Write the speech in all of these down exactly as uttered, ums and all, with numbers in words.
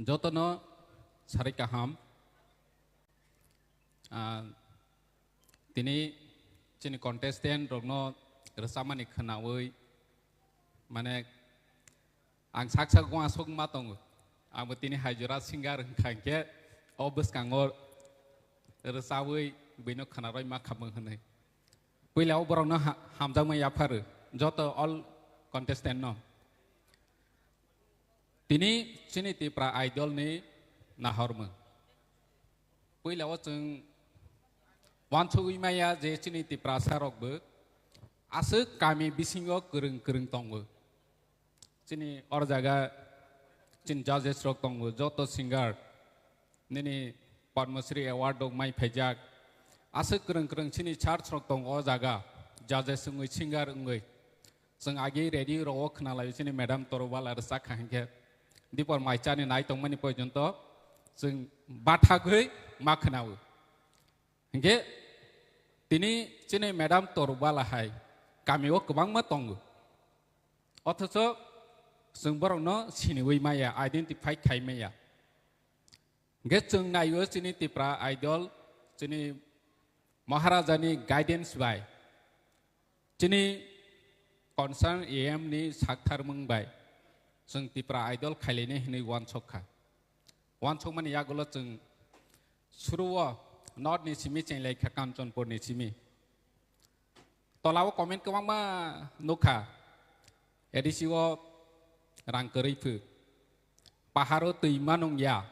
Jotono sarai kaham. Ah, tini chini contestant rokno rwchapmani khwnawi, mane, ang sak sak uansuk ma tongo. Abo tini hai jora singer wngkha hinkhe o bwskango rwchabwi buino khwnarwi ma khamung hwnwi. Puila o borokno ha-, hamjakma yapharu joto all contestant no. Tini chini Tipra Idol ni nahormung. Puila o chwng uansugwi maya je chini Tiprasa rokbo aswk kami bisingo kwrwng kwrwng tongo. Chini or jaga chini judges rok tongo, joto singer nini Padma Shri Award rok mai phaijak. Aswk kwrwng kwrwng chini church rok tongo o jaga, judges wngwi, singer wngwi. Chwng agi radio rok o khwnalai chini madam Torubala rwchak kha hinkhe dipor mai chani nai tongmani porjonto chwng bathagwi ma khwnao. Hinkhe tini chini madam Torubala hai kami o kwbangma tongo. Othocho chwng borokno siniwi maya, identify khai maya. Hinkhe chwng naio chini Tipra Idol, chini Maharaja ni guidance bai, chini concern A M ni saktharmung bai chwng Tipra Idol khailainai hinwi uansuk kha. Uansukmani yagulo chwng suruo North ni simi chenglai kha, Kanchanpur ni simi. Tola o comment kwbangma nukha. A D C o rang kwrwi phu. Pahar o twi manung ya.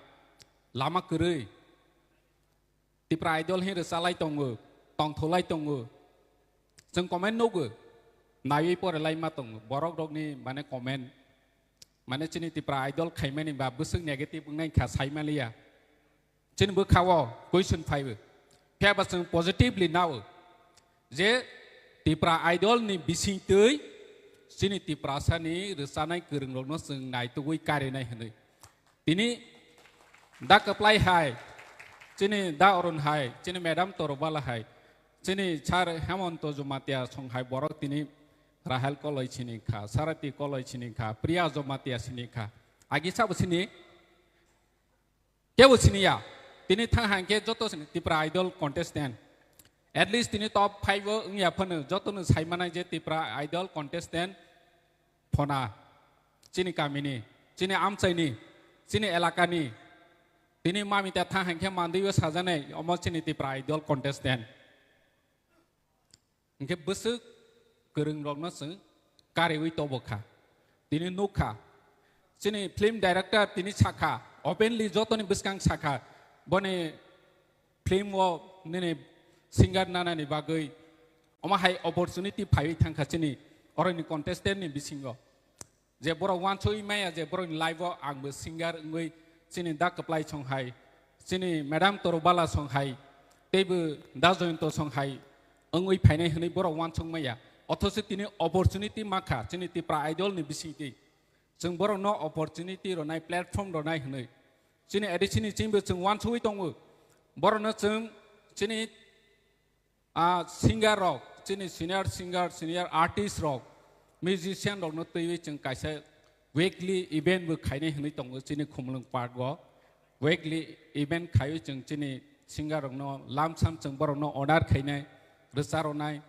Lama kwrwi. Tipra Idol hin rwchalai tongo, tongtholai tongo. Chwng comment nugo. Naiwi porelai ma tongo. Borok rokni mane comment. Mane chini Tipra Idol khaimani ba bwswk negative wngnai kha saimaliya. Chini bwkha o question phaibo. Phiya ba chwng positively nao je Tipra Idol ni bising twi chini Tiprasa ni rwchanai kwrwng rokno chwng naitugwi karinai hwnwi. Tini da Kwplai hai, chini da Arun hai, chini madam Torubala hai, chini sir Hemonto Jamatia song hai borok tini Rahel Koloi sini kha, Sarati Koloi sini kha, Priya Jamatia sini kha. Agi sabo sini? Kebo siniya. Tini thang hangke joto sini Tipra Idol contestant. At least tini top five o wngya phano joto no saimanai je Tipra Idol contestant phona. Chini kamini, chini amchaini, chini elakani. Tini mami ta thang hangke mandui o sajanai omo chini Tipra Idol contestant. Hinkhe bwswk kwrwng rokno chwng kariwi tobo kha. Tini nuk kha. Chini film director tini sakha, openly jotoni bwskang sakha. Boni film o nini singer nanani bagwi omo hai opportunity phaiwi thangkha chini oroni contestant ni bisingo. Je borok uansugwi maya je borokni life o angbo singer wngwi chini da Kwplai song hai, chini madam Torubala song hai, teibo da Joyonto song hai wngwi phainai hwnwi borok uansuk maya. Othocho tini opportunity mankha chini Tipra Idol ni bisingtwi. Chwng borokno opportunity rwnai, platform rwnai hwnwi. Chini A D C ni chwngbo chwng uansugwi tongo. Borokno chwng chini Ah, singer rok, chini senior singer, senior artist rok, musician rokno twiwi chwng kaisa weekly event bo khainai hwnwi tongo chini Khumulwng Park o. Weekly event khaiwi chwng chini singer rokno lamsam chwng borokno honor khainai, rwcha rwnai.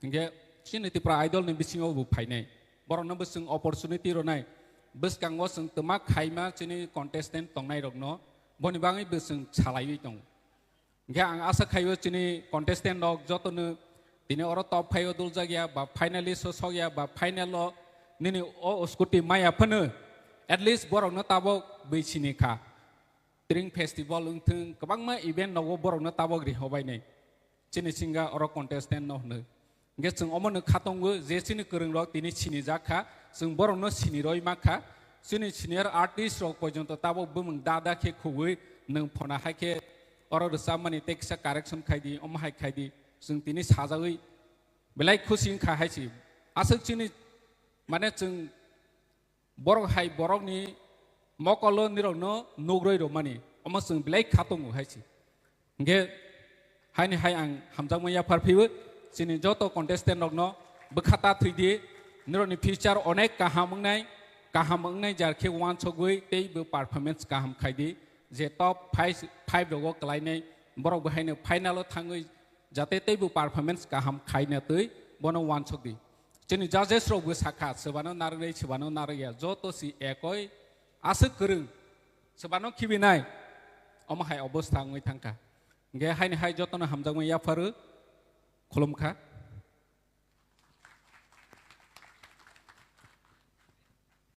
Hinkhe chini Tipra Idol ni bisingo bo phainai. Borokno bo chwng opportunity rwnai. Bwskango chwng twma khaima chini contestant tongnai rokno boni bagwi bo chwng salaiwi tongo. Hinkhe ang asa khaio chini contestant rok jotono tini oro top five o duljak ya ba finalist o sok ya ba final o nini o scooty maya phano at least borokno tabok bwi sini kha. Tring festival wngthung kwbangma event nogo borokno tabok rihobainai. Chini singa oro contestant no hwno. Hinkhe chwng omono khatongo je chini kwrwng rok tini sinijak kha, chwng borokno siniroi ma kha. Chini senior artist rok porjonto tabok bumung da da khe khugwi nwng phona hai khe oro rwchapmani tei kisa correction khai di, omo hai khai di, chwng tini sajagwi belai khusi wngkha hai se. Aswk chini mane chwng borok hai borokni mokolo nirokno nugroi rwmani, omo chwng belai kha tongo hai se. Hinkhe haini hai ang hamjakma yaphar phaiwi chini joto contestant rokno bwkha ta thwi di, nirokni future onek kaham wngnai, kaham wngnai jar khe uansugwi teibo performance kaham khai di, je top five, five rogo kwlainai borok bo haino final o thangwi jate teibo performance kaham khaina twi bono uansuk di. Chini judges rok bo sakha, swbano narwknai, swbano narwkya, joto si ekoi aswk kwrwng, swbano khibinai, omo hai obostha wngwi thangkha. Hingkhe haini hai jotono hamjakmani yapharu khulumkha.